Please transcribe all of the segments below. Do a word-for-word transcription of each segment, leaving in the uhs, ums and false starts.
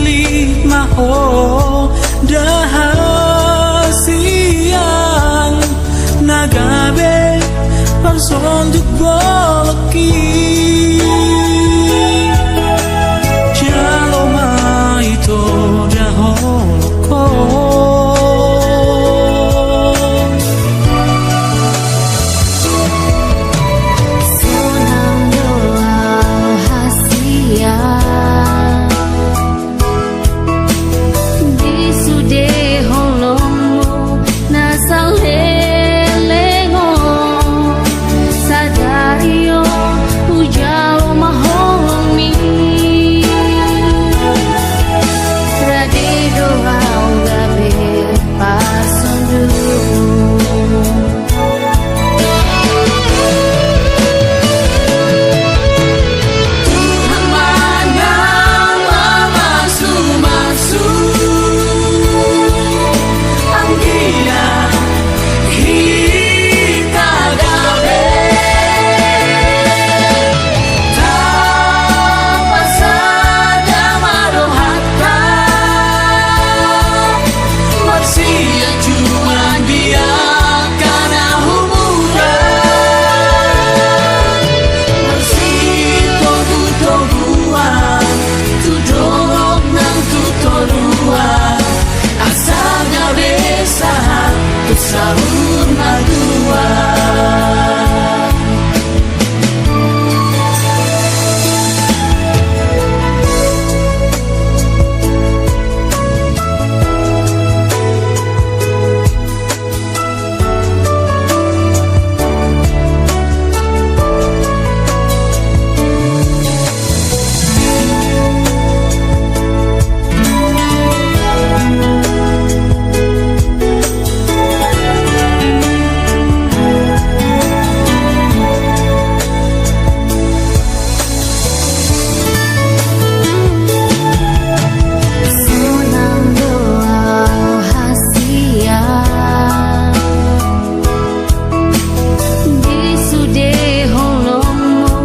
Pillit ma ho da hasian na gabe parsonduk bolongki. Jalo ma ito da holongkon. Sonang do au hasian di sude holongmu na saleleng on. Sadari on hujalo ma holongmi. Rade do au gabe parsondukmu. Tuhan ma na mamasu-masu, anggiat hita gabe tapasada ma rohanta. Marsianjuan di angka na humurang, marsitogu-toguan tu dolok nang tu toruan, asa gabe sahat tu saur matua. Sonang do au hasian di sude holongmu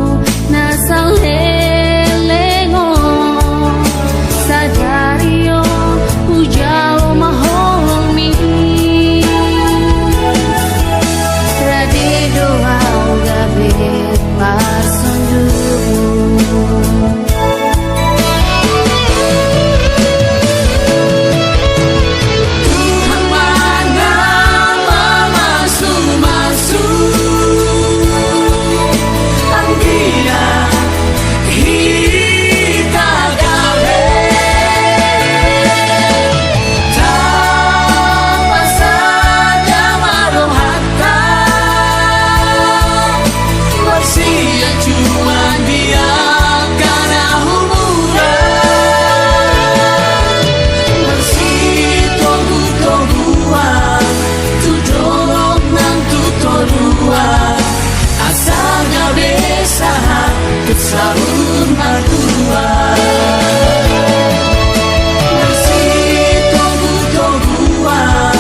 na saleleng on. Sadari on hujalo ma holongmi. Rade do au gabe parsondukmu. Tuhan ma na mamasu-masu, anggiat hita gabe tapasada ma rohanta. Marsianjuan di angka na humurang, marsitogu-toguan tu dolok nang tu toruan, asa gabe sahat tu saur matua. Marsitogu-toguan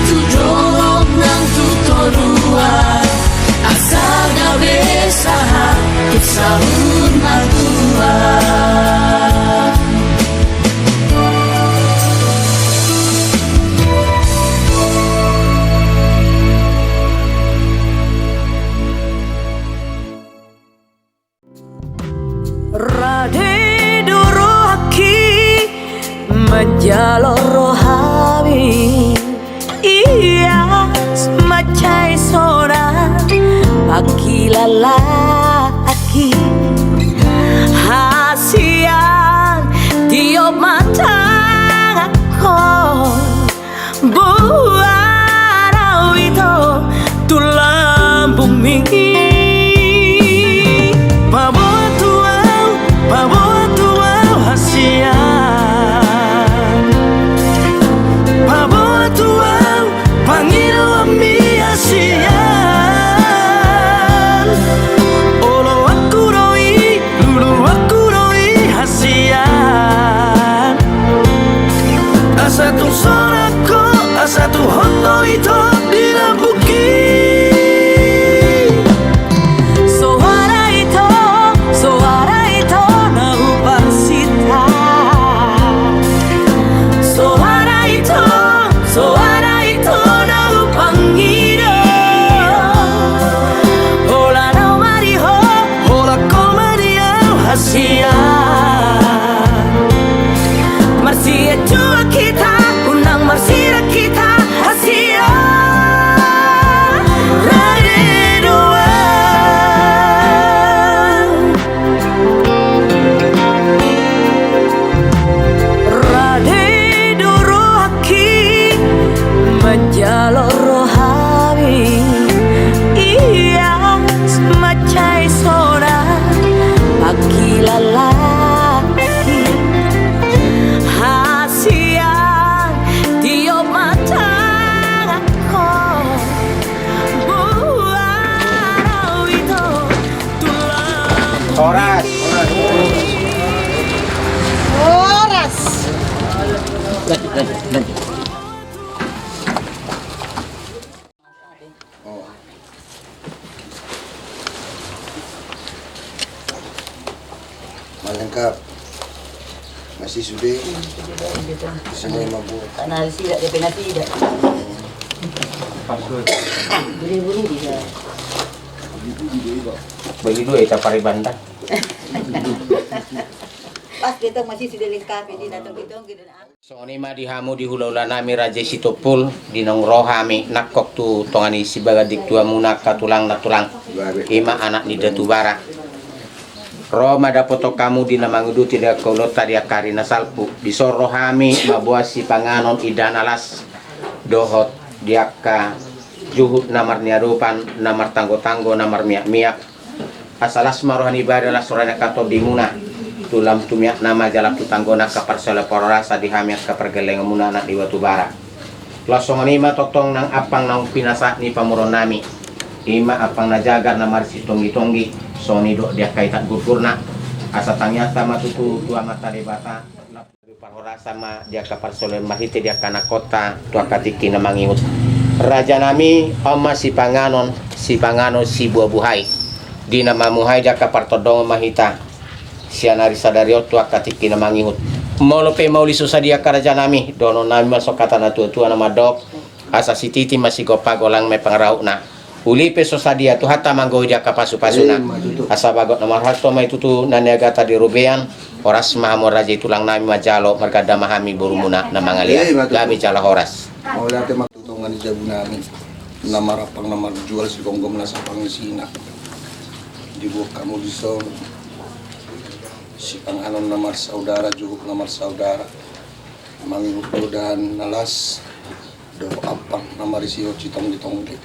tu dolok nang tu toruan, asa gabe sahat tu saur matua. Rade do rohangki manjalo rohami, ias mansai sonang pangkilalaanki. Hasian, tiop ma tanganku, boan au ito tu lambungmi. Paboa tu au, paboa tu au hasian. Paboa tu au pangidoanmi hasian. Oloanku do i, luluanku do i hasian. Ia juak hita, unang marsirak hita, hasia rade do an. Rade do rohangki manjalo rohami, ia mansai sonang pangkilalaanki. Hasian tiop ma tanganhon, boha ro ito tulang. Horas. Horas. Lanjut, lanjut, lanjut. Oh. Malengkap. Masih sude. Semua mampu. Karena sida, dia pernah sida. Password. Beli-beli dia. Beli dua, ita pari bandar. Pas dia tahu masih sudah lengkap, dia datang kita, kita. Songon i ma di hamu di hula-hula nami Raja i Sitompul, di naung ro hami nangkok tu tonga ni sibaga diktuamuna angka tulang na tulang, i ma anak ni Datu Bara. Ro ma dapoton hamu di na manguduti di angka ulaonta di angka ari na salpu, dison ro hami mamboan sipanganon indahan na las, dohot di angka juhut na marniadopan, na martanggo-tanggo, na marmiak-miak, asa las ma roha ni ibana, las roha ni angka tondimuna, tu lam tu miakna ma jala tu tanggona angka parsaoran parhorasan di hami angka pargellengonmuna anak ni Batubara. Laos songon i ma tongtong nang ampang naung pinasahat ni pamoruon nami, i ma ampang na jagar na marisi tonggi-tonggi, songon i dohot di angka itak gurgurna, asa tangiangta ma tutu tu Amanta Debata. Parhorasan ma di angka parsaoran marhite di angka anakhonta tu angka tingki na mangihut. Raja nami, on ma sipanganon, sipanganon sibuha-buhai. Di na mamuhai di angka partondongon ma hita sian ari sadari on tu angka tingki na mangihut. Molo pe mauli so sadia angka raja nami, dohonon nami ma songon hata na tua-tua na mandok, asa sititi ma sigompa, golang ma pangarahutna. Uli pe so sadia Tuhanta manggohi di angka pasu-pasuna. Ima tutu. Asa bagot na marhalto ma i tutu na niagata di robean, horas ma hamu raja i tulang nami manjalo, marganda ma hami borumuna na mangalean. Ima tutu. Gabe jala horas. Mauliate ma tu tonga ni jabu nami, na marampang na marjual, sigomgom na sapangisina. Dibuat hamu dison sipanganon na marsaudara, juhut na marsaudara, mangihut indahan na las, dohot ampang na marisihon sitonggi-tonggi.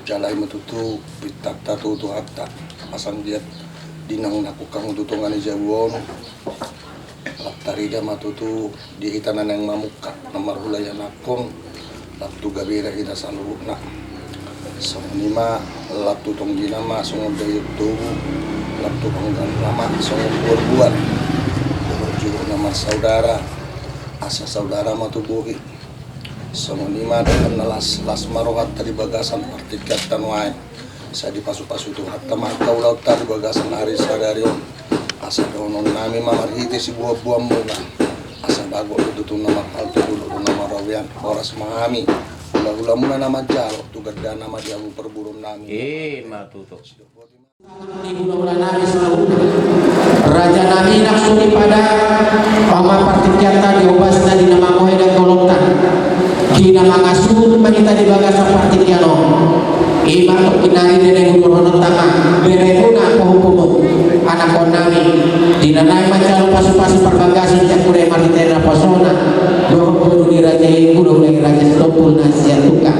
Jala i ma tutu pintanta tu Tuhanta, asa anggiat di naung nangkok hamu tu tonga ni jabu on, lam tarida ma tutu di hita na naeng mamungka, na marhula ianakhon, lam tu gabena hita saluhutna. Songon i ma, lam tu tonggina ma songon daion tobu, lam tu pangganna ma songon buar-buar. Dohot juhut na marsaudara, asa saudara ma tubuhi. Songon i ma dohonon na las, las ma rohanta di bagasan partingkianta nuaeng. Sai dipasu-pasu Tuhanta ma angka ulaonta di bagasan ari sadari on. Asa dohonon nami ma marhite sibuan-buanmuna, asa bagot do tutu na marhalto, dohot na marrobean, horas ma hami hula-hulamuna na manjalo, tu gandana ma di hamu parboruon nami. Ima tutu. Di hula-hula nami saluhutna, raja nami, nang songon i pe da, on ma partingkianta di hobasna di na mamuhai dangkolonta, di na mangasuhut ma hita di bagasan partingkian on. Ima tongkin nari di na hudurhononta ma beremuna, pahompu, anakhon nami, di na naeng manjalo pasu-pasu parbagason sian huria i marhite naposona, dohot boru ni raja i, hula-hula ni Raja Sitompul na sian Tunggang.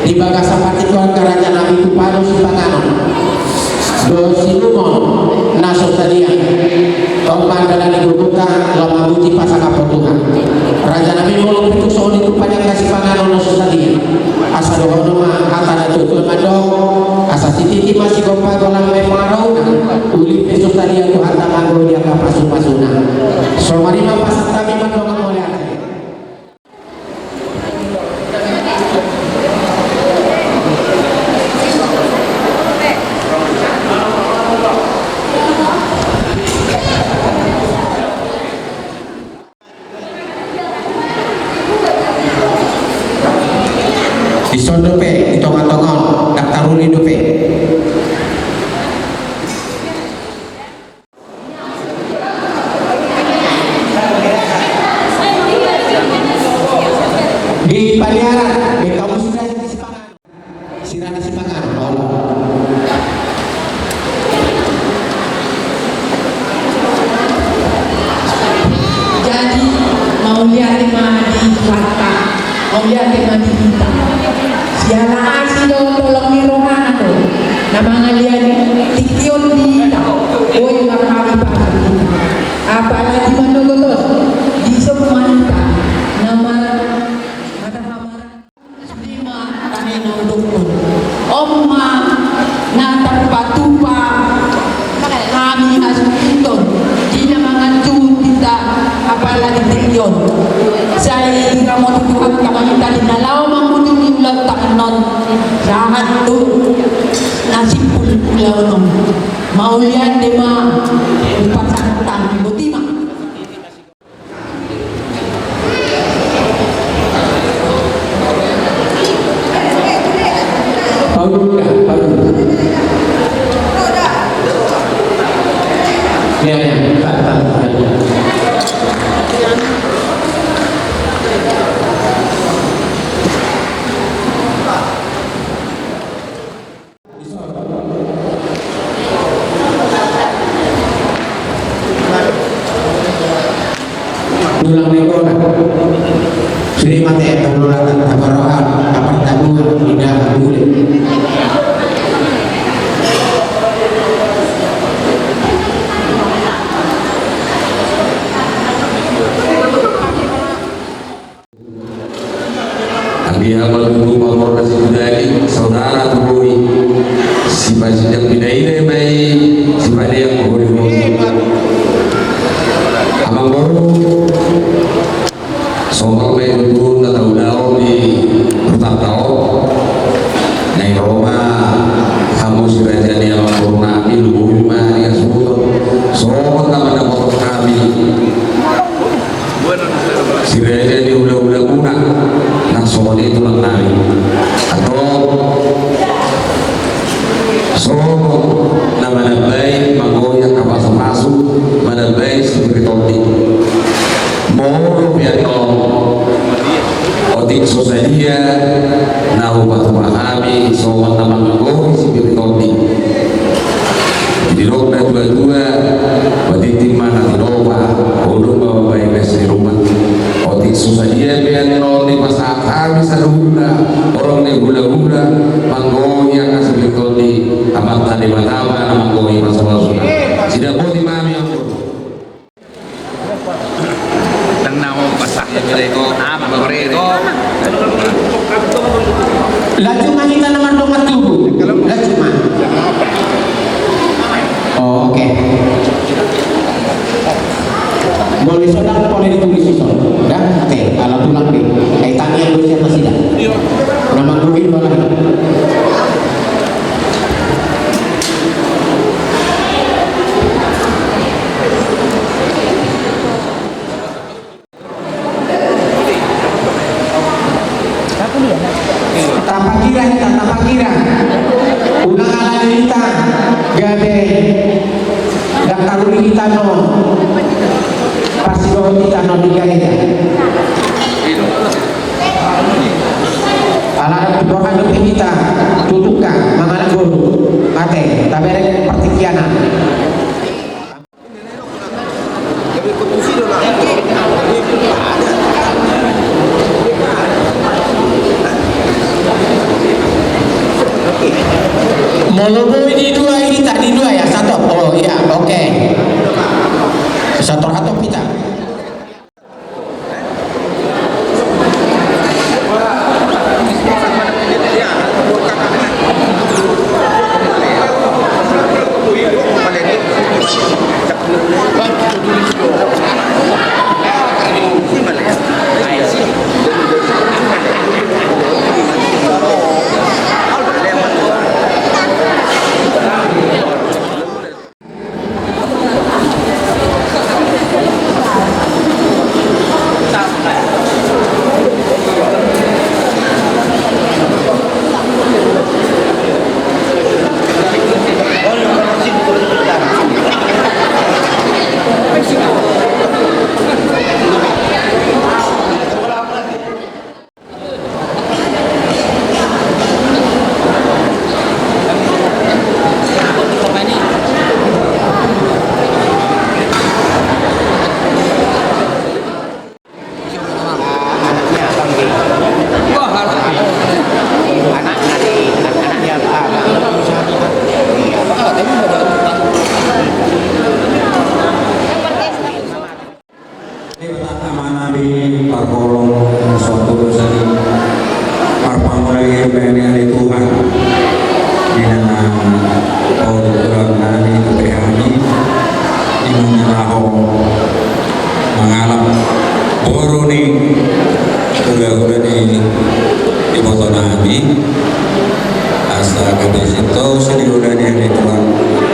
Di bagasan partingkian on, raja nami, tupa do sipanganon dohot siinumon na so sadia. On ma andalan ni gogonta lam mamuji pasangaphon Tuhan. Raja nami, molo pe tung songon i tupa ni angka sipanganon na so sadia, asa dohonon ma hata na tua-tua mandok, asa sititi ma sigompa, golang ma pangarahutna, uli pe so sadia Tuhanta manggohi di angka pasu-pasuna. Songon i ma pasahat nami mandok mauliate. Dison dope, di tonga-tonga on, dang taruli dope. Di Paniaran, di kamu sudah di Sipangan. Sira di Sipangan, olo. Jadi, mauliate ma di Tuhanta, mauliate ma di hita. Siala asi do tolong ni rohana do. Na mangaliani tingki on di hita. Boi ma hami pasu hita. Apalagi manogot on. Dison ma hita. Na ma-, mata hamaran. Sude ma tahe na hudokkon. On ma na tarpatupa hami hasuhuton di na manganjuhut hita apala di tingki on. Sai diramoti Tuhanta ma hita di na laho mangujungi ulaonta annon sahat tu na simpul ulaon on. Mauliate ma hupasahat hami, botima. Paulus, ya, Paulus. Ya, ya, tak, tak, ya. Tulang ni gona. Sude ma te, pengelolaan tabaroan, apartemen, indah, bule. Anggia ma tutu pamor na sibudani, saudara tu boi, sipasidang pinaida ma i, sipadeang holiholi. Amangboru, songon ma i tutu na taulahon di rutanta on. Naeng ro ma hamu si raja ni amangboru nami, lumobi ma di hasuhuton songon na mandapothon hami. Si raja ni hulahula muna, nang songon i tulang nami. Antong songon na manambai manggohi angka pasupasu, manambai sipir ni tondi. Molo pe annon otik so sadia na hupatupa hami songon na manggohi sipir ni tondi. Didok natuatua, patintin ma na tinopa, unang ma mambahen gas ni ruma. Otik so sadia pe annon dipasahat hami saluhutna horong ni hulahula manggohi angka sipir ni tondi, Amanta Debata ma na manggohi pasupasuna. Sidapoti ma hami, amangboru. Lanjut ma hita na mardongan tubu. Lanjut ma. Oh, oke. Molo dison ndang pola ditulis dison. Ndang, oke, ala tulang be. Ai tangiang do sian nasida. Na manggohi do alai. Tapagira hita, tapagira. Unang ala ni hita gabe ndang taruli hita annon. Parsidohot hita annon di gareja. Ala borhat dope hita tu tungka mangalap boru. Mate, tabereng partingkian an. Molo boi di dua hita, di dua ya, sator. Oh iya, oke. Sator hatop hita. Debata Amanami parholong, sumurung dosa i, marpangula i, bahen i ale Tuhan. Di na, oh, Tuhan nami, tu hami, di na laho mangalap boru ni hulahula ni iboto nami. Asa gabe sintongan ni hulahula ni hami, Tuhan,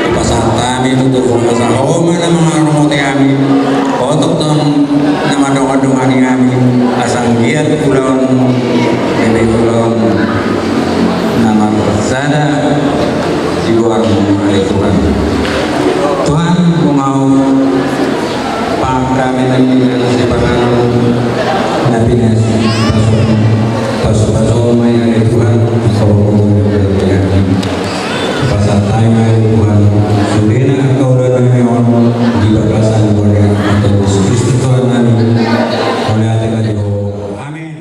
hupasahat hami tu Ho, asa Ho ma na mangaramoti hami. Ho tongtong na mandongani hami, asa anggiat ulaon, gabe ulaon na marsada di luar ni Tuhan. Tuhan, humaol. Pangkaminan ni na sipanganon, na pinasupasu, pasupasu ma i ale Tuhan, pasahat hami ma ale Tuhan, sudena angka ulaon nami on, di bagasan goar ni Tuhan Jesus Kristus Tuhan nami, mauliate ma di Ho. Amen.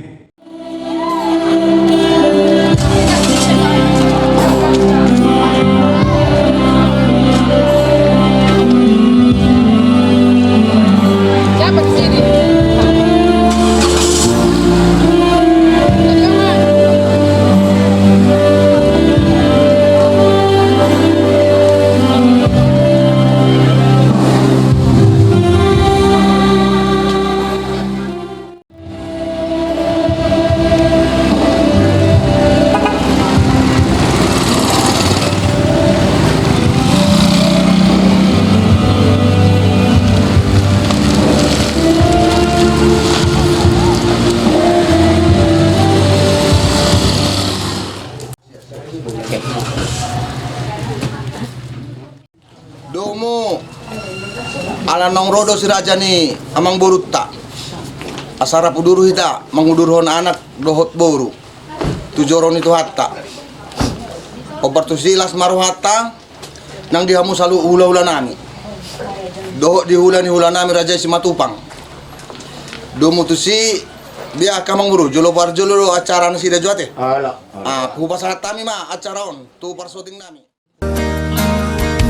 Domu, ala naung ro do si raja ni amangborunta, asa rap uduru hita mangudurhon anak dohot boru tu joro ni Tuhanta. Hombar tusi las ma rohanta nang di hamu saluhut hulahula nami dohot di hula ni hula nami raja i Simatupang. Domu tusi, dia angka amangboru, jolo parjolo do acara nasida jo ate. Ala, ala. Ah, hupasahat hami ma acara on tu parsoting nami.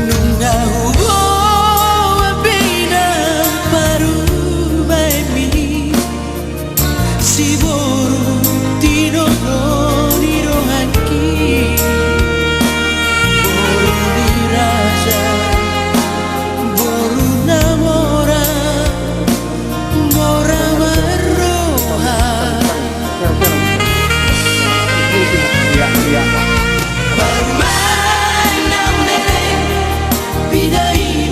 Nunga huboan be inang parumaenmi, si boru tinodo ni rohangki. Boru ni raja, boru na mora, mora marroha. Parumaen naung leleng, pidai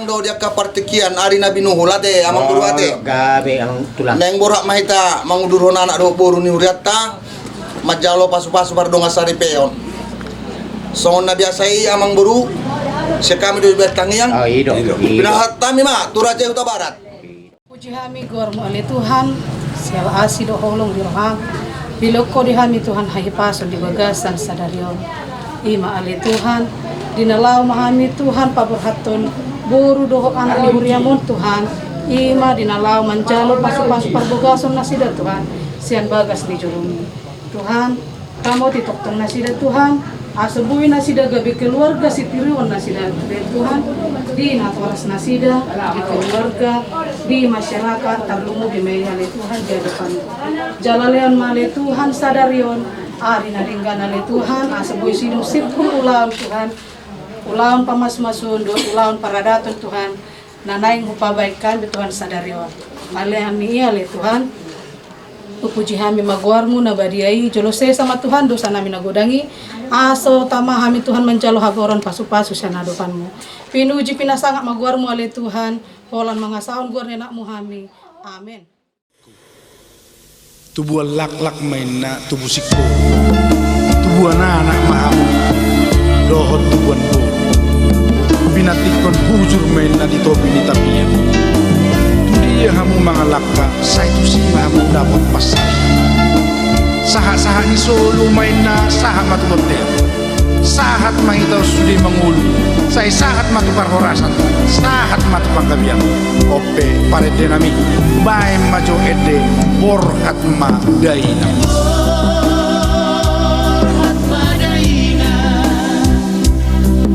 Do di angka partingkian ari na binuhul ate, amang boru ate. Oh, gabe, amang tulang. Naeng borhat ma hita mangudurhon anak dohot boru ni hurianta, manjalo pasupasu pardongan saripeon. Songon na biasa i, amang boru, sian hami do di Batangiang. Oh, i do. I do. Pinasahat hami ma tu Raja i Hutabarat. Puji hami goarmu ale Tuhan, siala asi dohot holong di roham, dilehon ho di hami Tuhan hahipason di bagasan sadari on. I ma ale Tuhan, di na laho ma hami Tuhan paborhathon boru dohot anak ni huriam on Tuhan, i ma di na laho manjalo pasupasu parbagason nasida Tuhan, sian bagas ni jolom i. Tuhan, ramoti tongtong nasida Tuhan, asa boi nasida gabe keluarga sitiruon nasida ale Tuhan, di natoras nasida, di keluarga, di masyarakat, tarlumobi ma i ale Tuhan, di adopan. Jala lehon ma ale Tuhan, sadari on, ari na denggan ale Tuhan, asa boi sidung sirkul ulaon Tuhan, ulaon pamasumasuon dohot ulaon paradaton Tuhan, na naeng hupabaen hami Tuhan sadari on. Mauliate ma i ale Tuhan. Hupuji hami ma goarmu na badia i, jolo sesa ma Tuhan dosa nami na godang i, asa tama hami Tuhan manjalo hagoron pasupasu sian adopanmu. Pinuji pinasangap ma goarmu ale Tuhan, holan mangasahon goar ni anakmu hami. Amen. Tubuan laklak ma inna tubu singkoru, tubuan anak ma hamu dohot tubuan boru. Pinantikkon hujur ma inna di topi ni tapian. Tu dia hamu mangalangka, sai tusi ma hamu dapot pansarian. Sahatsahat ni solu ma inna sahat ma tu bontean. Sahat ma hita on sude mangolu, sai sahat ma tu parhorasan, sahat ma tu panggabean. On pe parende nami, baen ma jo ende borhat ma dainang. Borhat ma dainang,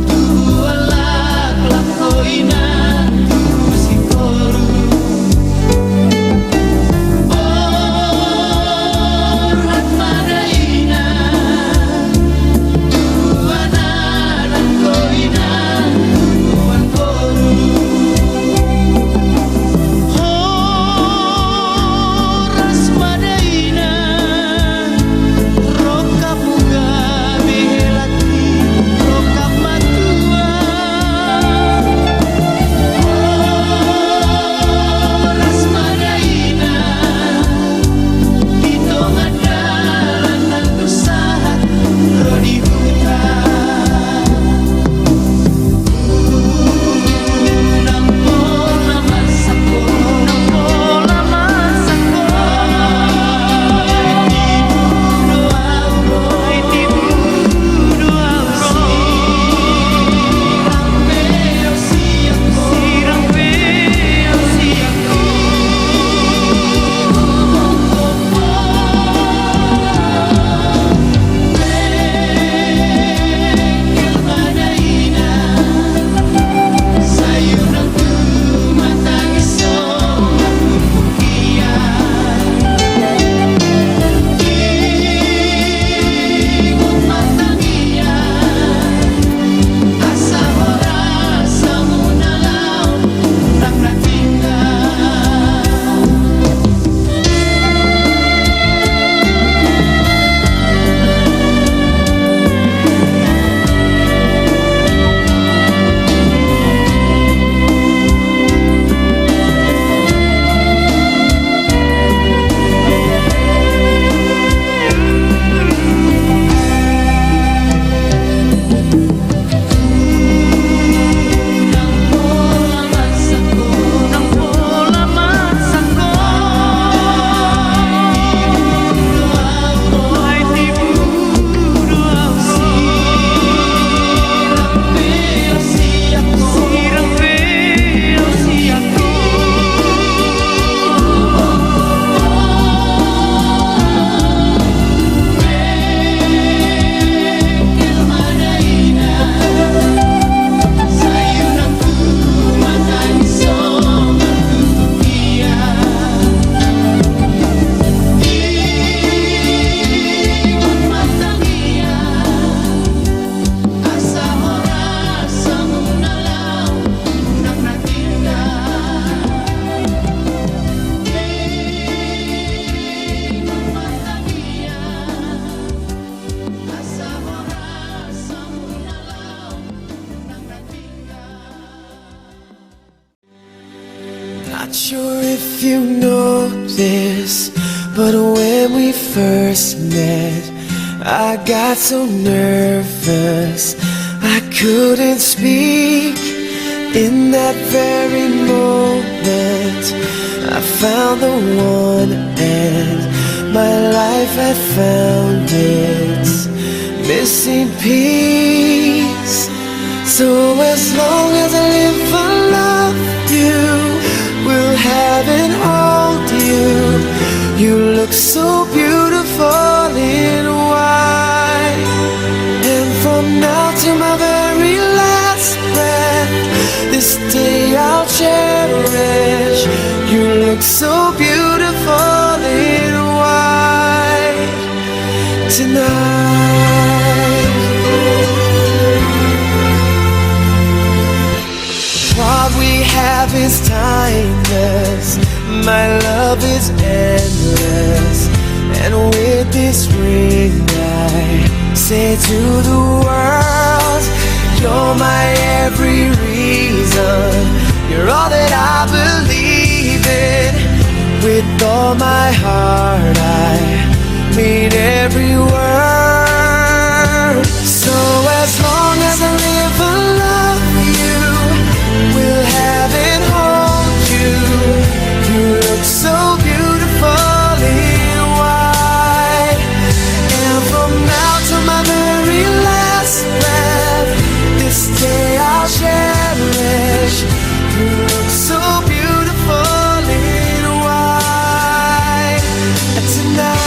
tubuan laklak ho inang, tubu singkoru. Borhat ma dainang, tubuan anak ho inang, tubuan boru. Horas ma dainang. Sure if you know this, but when we first met, I got so nervous I couldn't speak. In that very moment, I found the one, and my life had found its missing piece. So as long as I live, I love you, will have and hold you. You look so beautiful in white. And from now to my very last breath, this day I'll cherish. You look so beautiful in white tonight. What we have is timeless. My love is endless. And with this ring, I say to the world, you're my every reason. You're all that I believe in. With all my heart, I mean every word. So as long as I live, I love you, will have and hold you. You look so beautiful in white. And from now to my very last breath, this day I'll cherish. You look so beautiful in white tonight.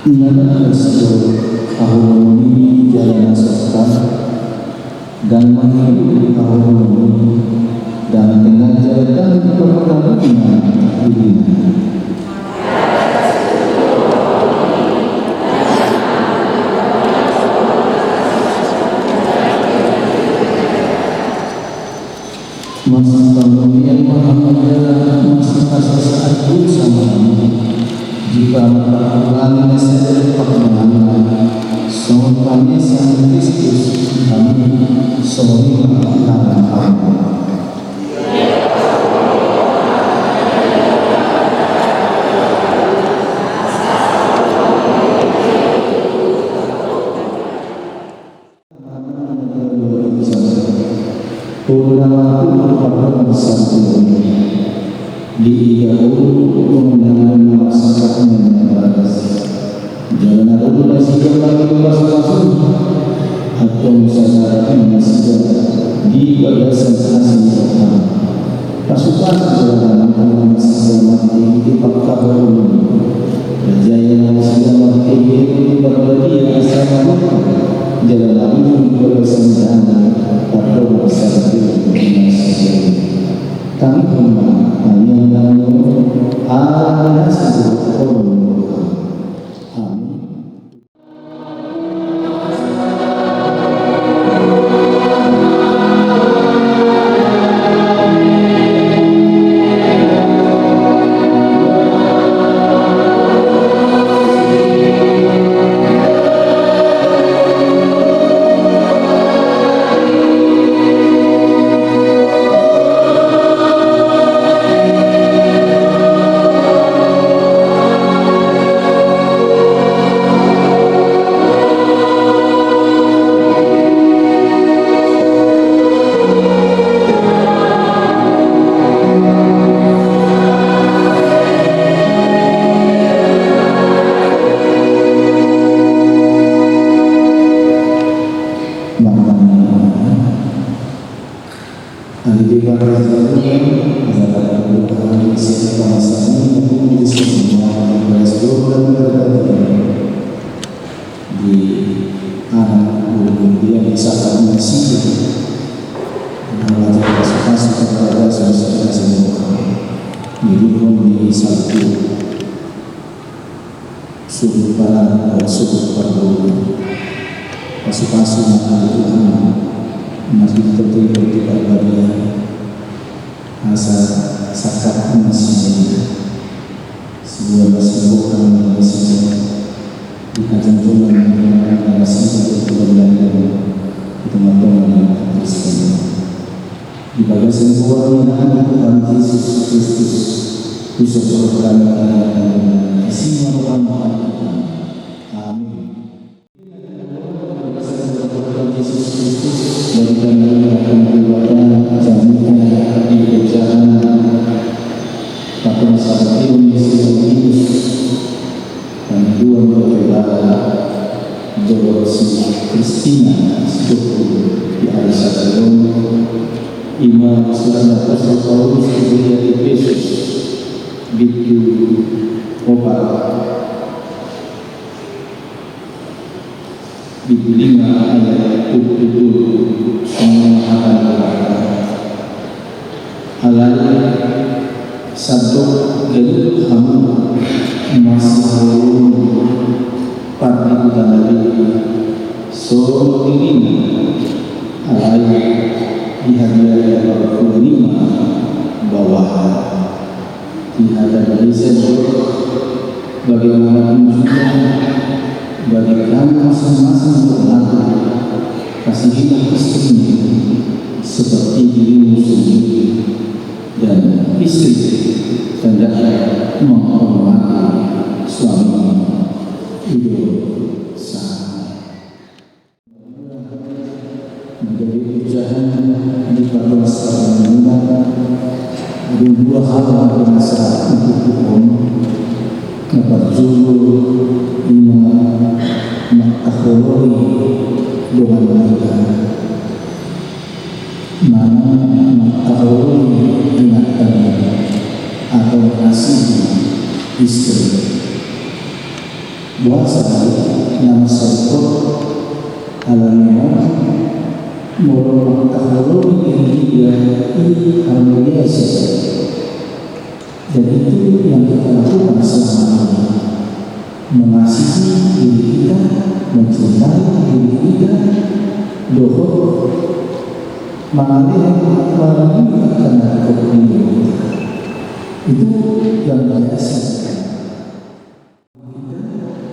Inganan na so haholomon i jala na so hot, ndang mangido haholomon i, ndang tengal jala ndang diparkabuan diriNa. Masa pamulian ma hami jala masa pasahat dosa ma hami. Jumpa ma parhulaanna sian pardomuanna, songon panesanna Kristus di hami, songon i ma hami. Pola na marhite pardongan sahali on, diida Ho dongan na marsangkap na bagas, jala na ro do nasida mangido pasupasu, antong sahat ma nasida di bagasan asi ni Tuhan. Pasupasu jala na ro ma nasida marhite pangkaholongan i. Rajai ma nasida marhite di Parbadia asa na ro jala na ujung di bagasan dame pardongan sahali on di nasida. Tangihon ma tangiangnami on, ala ni asi dohot holong ni Tuhan. Amin. Martangiang ma hita. Ale Debata Jahowa, na tarlumobi di sian pangasaan ni Tuhan Jesus Kristus, di bagas dohot di parbadia, di Anak ni Tuhan, di sangkap ni si Kristus, na laho pasupasu, tarpajalo sian asi ni Tuhan, di ruhun ni salpu. Suhut pangan, suhut parboruon. Pasupasu ma ale Tuhan, na pintor tongtong di parbadia, asa sangkap ni si Kristus, siboan na siboan na si Kristus, di hajongjongan na si Kristus, di tongatonga ni umat Kristen. Di bagasan goar ni Anakmu Tuhan Jesus Kristus, husohot hami, hami, hami, hami, hami. Amin. Di bagasan goar ni Tuhan Jesus Kristus, bagi kami umat Tuhan, jamita di pecahan, patung sabatiun ni si Paulus. Pangidoan do hita dohot si Kristina, si Joko, di ari Sabtu on, i ma surat ni Apostel Paulus tu huria Epesus, bindu opat, bindu lima ayat tolu tu tolu, songon hata ni Debata. Alai sandok ganup hamu masihaholongan pardihuta na bebas, songon diriNa, alai di hadiari parhuhuon i ma baoa. Di hata ni debata, bagaimana pun juga, bagi kamu masing-masing, hormati, kasihilah istrimu seperti dirimu sendiri, dan istri hendaklah menghormati suaminya. I do sahatna. Manjadi pecahan di pardomuan on, adong dua hal na pinasa di buku on. Na parjolo, i ma mangkaholongi dongan na hita. Manang mangkaholongi inanta, atau mengasihi istri. Boasa na mansai hot ala ni on, molo mangkaholongi diri ida i harmoniasi. Dan itu yang kita lakukan selama ini, mengasihi diri kita, mencintai diri kita, dohot mangalehe, mangalehe karena kepemiluan kita. Itu yang biasa.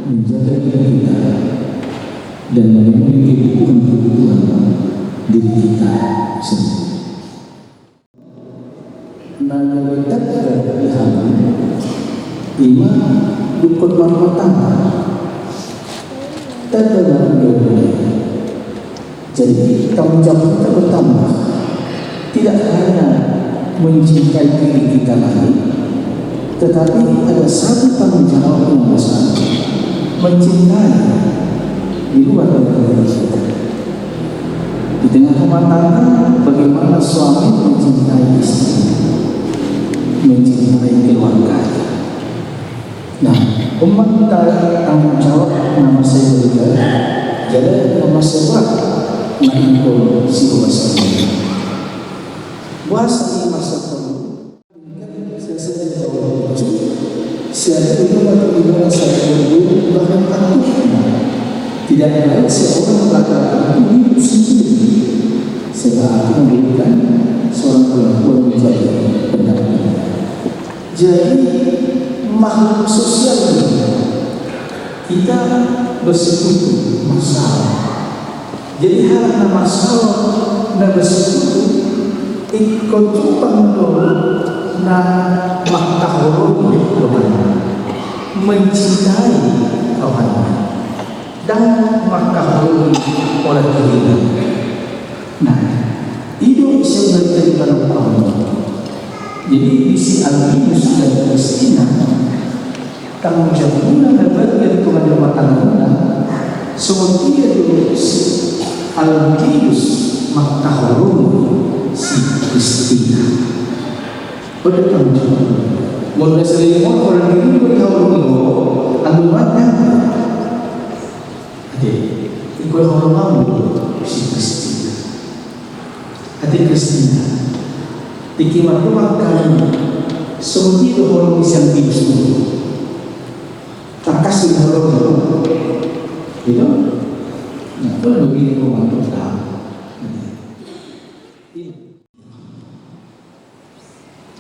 Menjaga diri kita dan memenuhi kebutuhan-kebutuhan diri kita sendiri. Nah, yang kita di hal ini, ima dukun marmatang. Tanda na. Jadi, tanggung jawab kita bertambah. Tidak hanya mencintai diri kita lagi, tetapi ada satu tanggung jawab yang besar, mencintai di luar dari diri kita. Di tengah rumah tangga, bagaimana suami mencintai istri, mencintai keluarganya. Nah, on ma tanggung jawab na mansai berjalan, jadi na mansai buat mangingkon si Homas. Boasa i mansai perlu? Siapa itu mati di mana saya perlu, bahkan takut. Tidak baik seorang laki-laki itu hidup sendiri. Sebab aku memberikan seorang perempuan menjadi pendamping. Jadi, makhluk sosial ini. Kita bersekutu, masalah. Jadi, hal na masalah na bersekutu, ingkon jumpang do na mangkaholongi rohana, mencintai rohana, dan mangkaholongi olat dirinya. Nah, i do sebenarnya di dalam Allah. Jadi, di si Albinus dan Kristina, tanggung jawabna na bagian tu rumah tanggana, songon dia do si Albinus mangkaholongi si Kristina. Pada tanggung jawab. Molo na sering orang diri mangkaholongi, anggo mangkaholongi. Ate, ingkon holong hamu do si Kristina. Ate Kristina, tingki marhobas hami, songon dia do holong ni si Albinus. Tangkas do holong. Gitu? Nah, itu lebih romantis dah. Ate.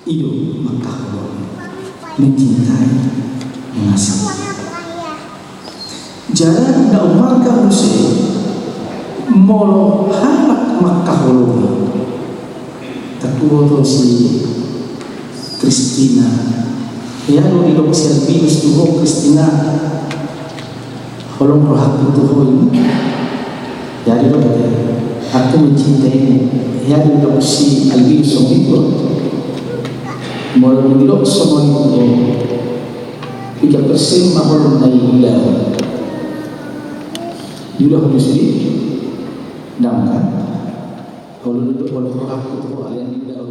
I do mangkaholongi, mencintai, mengasihi. Jadi na ummarga muse, molo halak mangkaholongi, tatuo do si Kristina, ia do didok si Albinus tu ho, Kristina. Holong rohangku tu ho i. Jadi do, aku mencintaimu. Jadi do si Albinus songon i do. Molo didok songon i do, piga persen ma holong na iula? Iula ho justru? Dang kan? Holong do, holong rohangku tu ho, alai iula ho.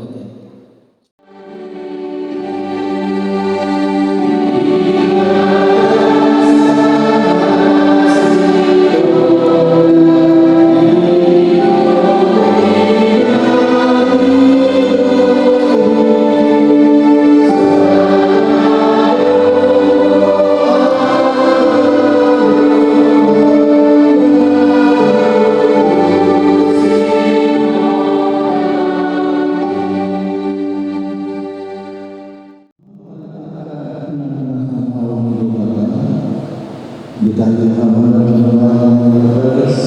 Di tahi hamalan ni Tuhan na bagas,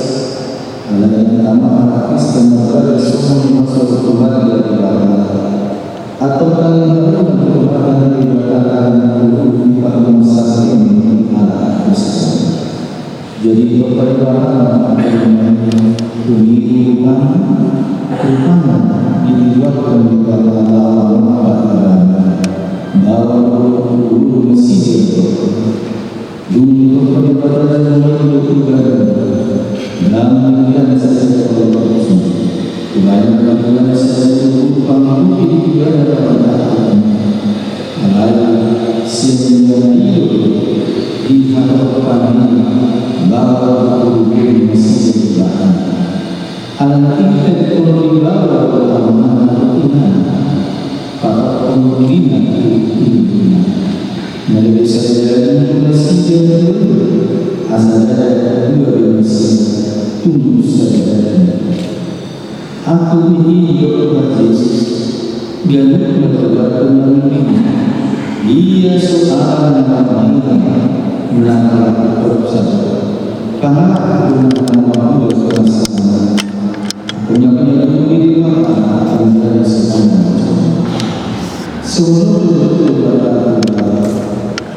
alai na tama halak Kristen na bagas songon na masuk Tuhan di Debata. Atau tahi hamalan ni Tuhan na Debata na tutu di panggung sasing ni halak Kristen. Jadi, perkara anak-anak ini, Tuhan, Tuhan, dibuatkan di dalam alam paribaran. Bahwa guru masih dia. Dulu perkara yang itu Tuhan. Dan yang saya kalau Tuhan, saya itu pangkuti Tuhan. Alai, sehingga itu diharapkan Bapa, bapa, bapa, bapa, bapa, alani i, tingkos ni bapa do tangan na totingan, patok pengulina tu indukna. Na gabe sada daging do nasida, asa ndada dua be nasida, tung sada daging. Ahu do i, didok Tuhan Jesus, ganup na tarbahen na uli. Ia so ala na marnida, na marlaku torus sada. Pangalap do na mambuat hasintongan. Ahu na pinadua ni Debata, ahu na sada. Songon on do didok Debata tu ahu.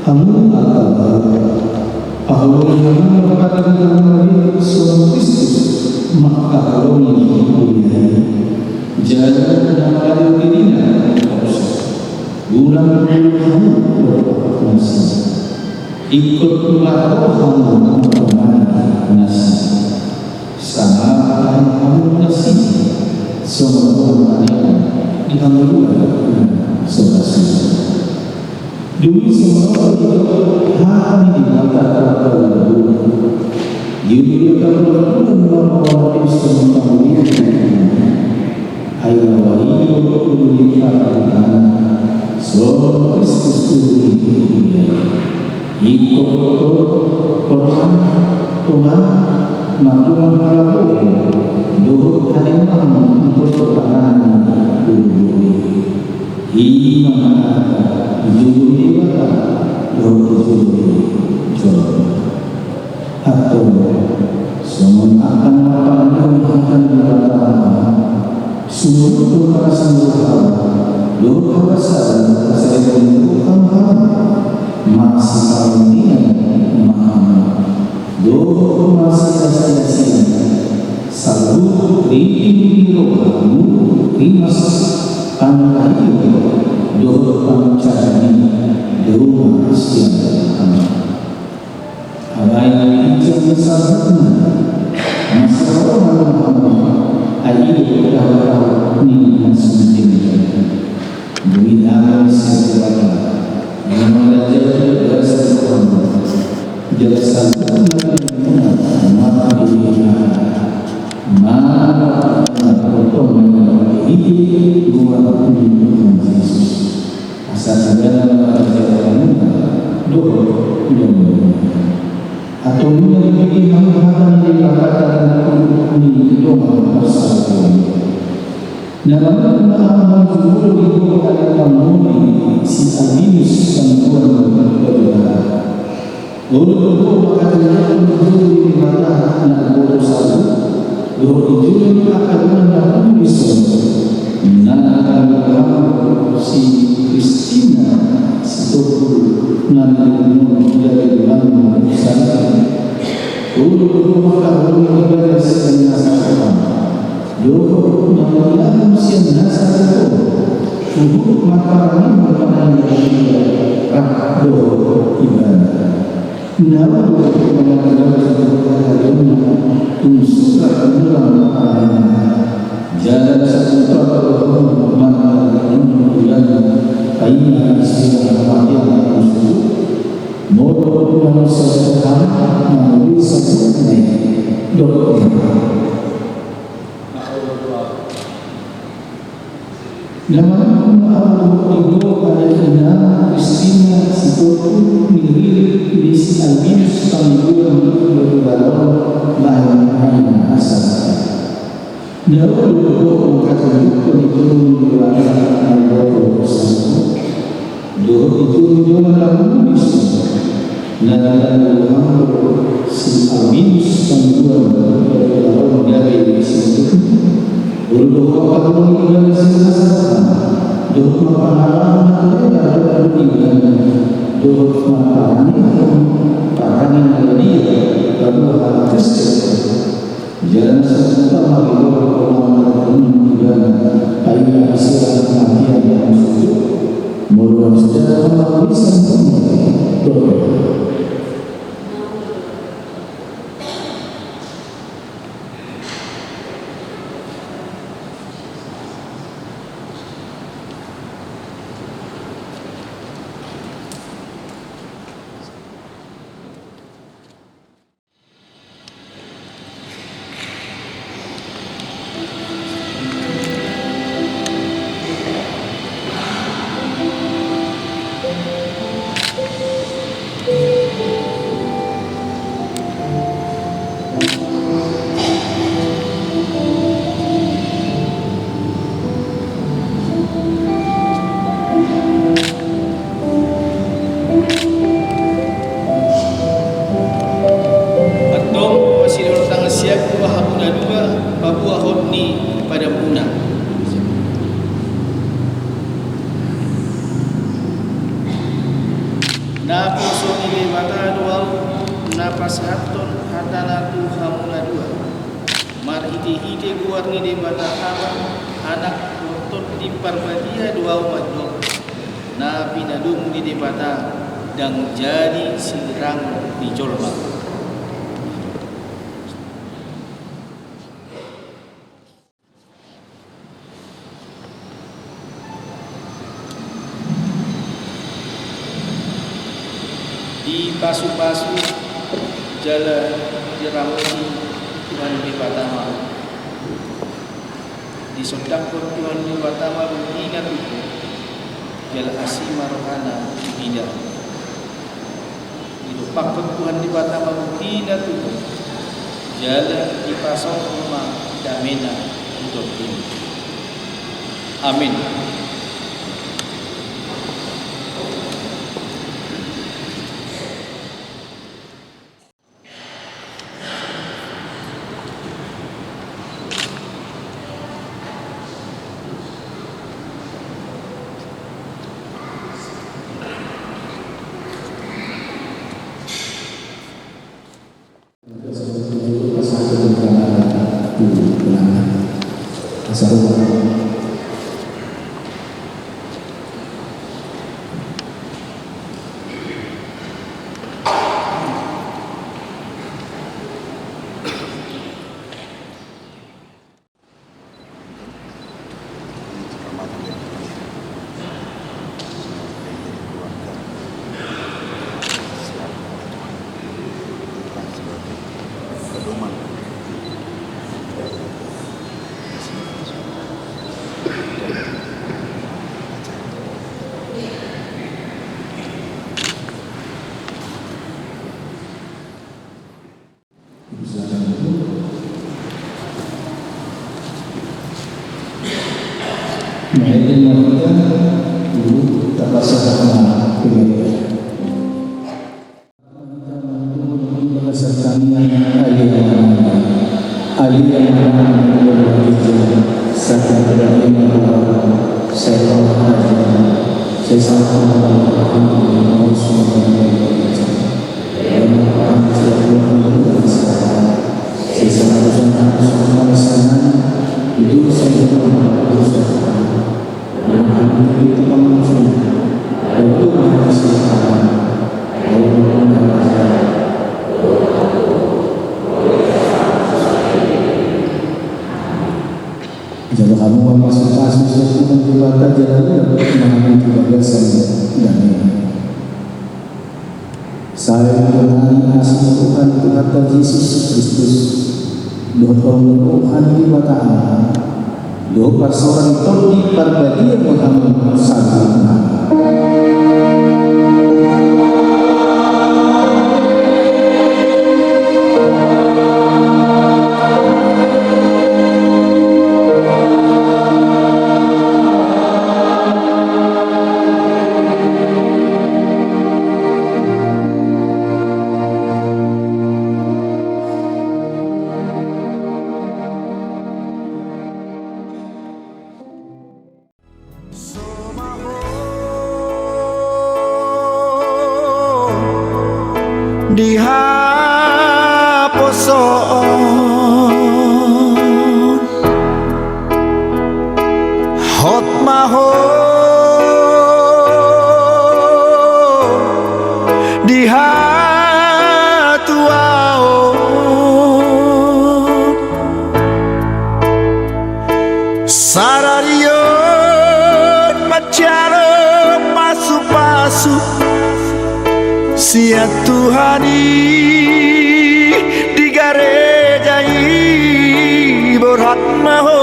Hamu angka bahulangku, paholongi hamu ma Debata Amanta nami, songon Kristus mangkaholongi huria i. Jala na mangalehon dirina, unang holong hamu dompak nasida. Ingkon ma roha hamu mangkaholongi nasida. Sangap ma hamu nasida, songon na mangalehon di hangoluan na so ra suda. Dung i songon on do didok hata ni Debata tu angka hulahula. Diuduti angka hulahula ma rohana Kristus mangkaholongi. Ai na uli do ulu ni parhutana, songon Kristus ulu ni huria i. Ingkon do Tuhan, Tuhan, martulang halaho dohot hademangan dohot panganan ni ulu i. I ma na di jolo ni Debata dohot di jolo ni jolma. Antong songon angka na marpangidoan hata ni Debata, sumurut do parasumurut hamu dohot habasaon, asa dipangolu hamu, masipaundingan ma hamu dohot masiasiasian, saluhut ringgit ni roha hamu, rimas, pangkaion dohot pangunjungan i, dao ma sian hamu. Alai ginjang ni saluhutna, masihaholongan ma hamu, ai i do dalan ni na sumurut. Dung i didok sian Debata, ia ma na manjadi bagasan ni rohanta, jala saluhutna pinahanmuna, marhite, marhite Tuhan Jesus. Asa sandang ma raja ni rohamuna dohot ni rohamuna. Antong unang dipilih hamu hata ni Debata na tubu ni dongan parsatongkinan. Na manungkun ma ahu manjujur di huta ni pangoli si Albinus Panguluan Batu Bara. Olo do ho mangkaturuturi jolo ni Debata na umboto saut, dohot di jolo ni angka dongan na pungu dison, na nilehon hamu si Kristina Sitompul na nilehonmu gabe donganmu sandiri. Olo do ho mangkaholongi ibana sian nasa roha, dohot mangulahon sian nasa roha, huhut marparani ma ibana, rap dohot ibana. Na olo do ho mangulahon hata ni rohana, tung surat murang parani. Jala na so tung patorang mangalehon ibana, paima isira hamatean na so. Molo tung na so hata, molo bisa hata, dok. Na manungkun ma ahu dohot ina Kristina Sitompul, ni ririt ni si Albinus Panguluan Batu Bara on, bahen hami ma asa. Na olo do ho mangkaturuturi jolo ni Debata na umboto saut, dohot di jolo ni dongan na pungu dison, na nilehon hamu si Albinus Panguluan Batu Bara on gabe sitompul. Olo do ho mangkaholongi ibana sian nasa roha, dohot marpangalahon hata ni roha dohot ibana, dohot marparani parani na badia, paboa halak Kristen. Jala na so tung patorang mangalehon ibana, paima isira hamatean na so. Molo na so hata, molo bisa hata, dok. Naposo ni Debata do ahu, na pasahathon hatana tu hamu na dua. Marhitehite goar ni Debata Ama, Anak, dohot Tondi Parbadia do ahu mandok: Na pinadomu ni Debata ndang jadi sinirang ni jolma. Dipasupasu jala diramoti Tuhan Debata ma. Disondangkon Tuhan Debata ma bumi na tubu, jala asi ma rohana di bidang. Didompakkon Tuhan Debata ma bumi na tubu, jala dipasaorhon ma damena di tondina. Amin. Jalo hamu ma pasupasu sian Tuhan Debata jala ulak ma hamu tu bagasan dame. Sai ma asi ni Tuhan, Tuhanta Jesus Kristus, dohot holong ni Tuhan Debata Ama, dohot parsaoran ni Tondi Parbadia ma hamu saluhutna. Di haposoon hot ma ho di hatuaon. Sadari on manjalo pasupasu sian Tuhan i di gareja i. Borhat ma ho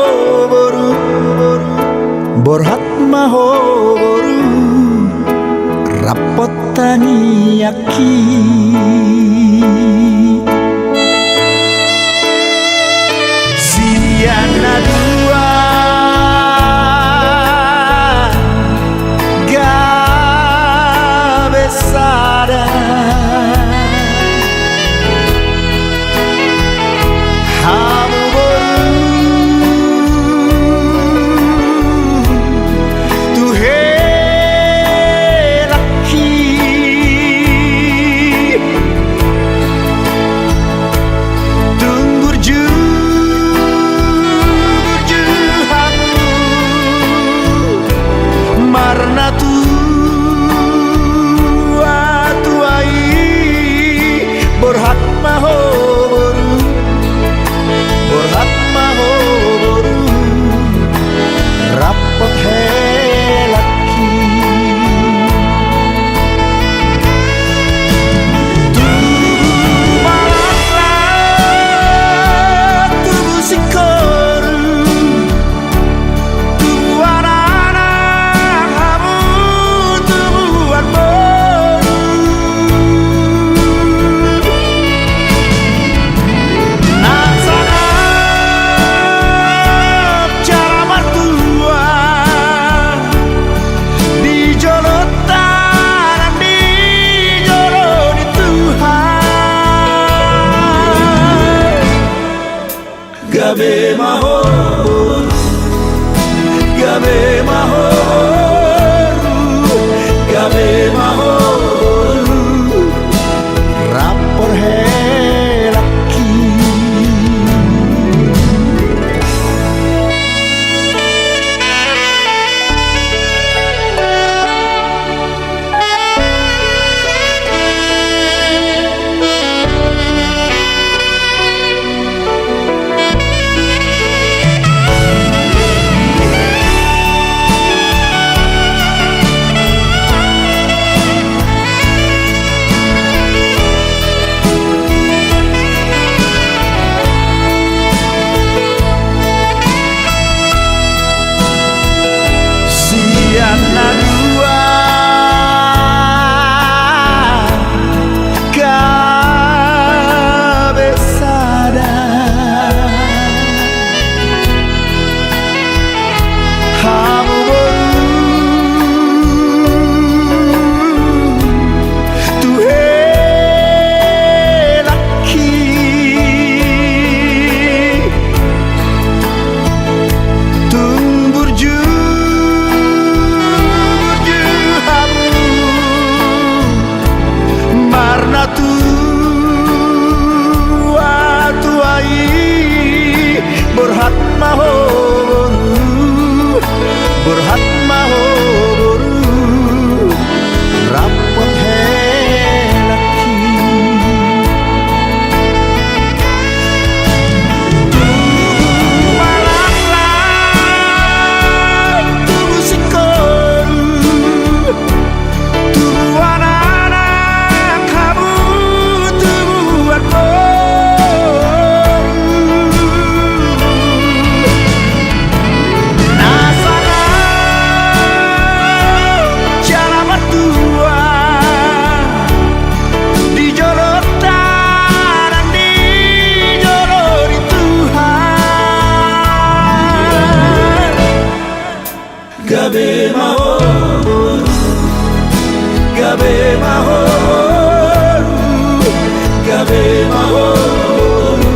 boru, borhat ma ho boru, rap tangiangki. Sian na dua gabe sada. Hamu boru tu helangki. Gabe ma ho boru, gabe ma ho boru, gabe ma ho boru, rap porhelangki. Sian na dua gabe sada. Hamu boru tu helangki, tung burju, burju hamu marnatua-tua i. Borhat ma ho boru, borhat ma ho boru, rap porhelangki. Tubu halak, tubu singkoru, tubuan anak hamu, tubuan boru. Na sada jala martua di jolo tangan, di jolo ni Tuhan. Gabe ma ho boru, gabe ma ho boru, gabe ma ho boru,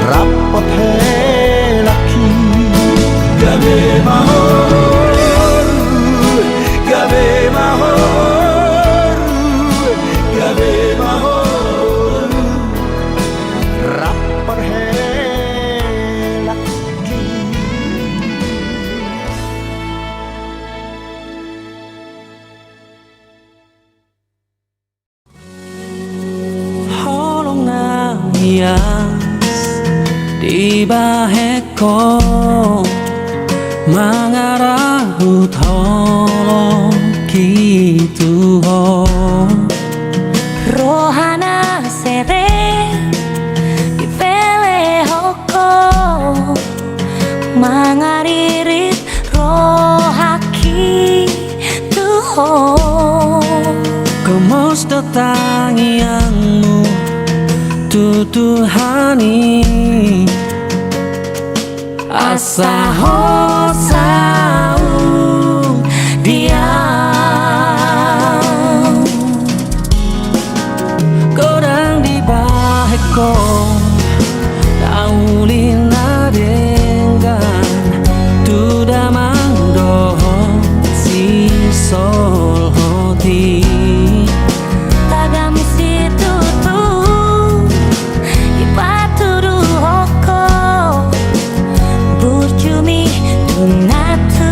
rap porhelangki. Gabe ma ho boru, gabe ma ho boru, gabe ma ho boru, rap porhelangki. Holong na ias dibahen ho, mangarahut holongki tu ho. Roha na serep dipelehon ho, mangaririt rohangki tu ho. Gomos do tangiangmu tu Tuhan i, asa ho saut di au. Godang dibahen ho na uli na denggan tu damang dohot sisolhot i. Tagan situtu dipatuduhon ho, burju mi tu na tu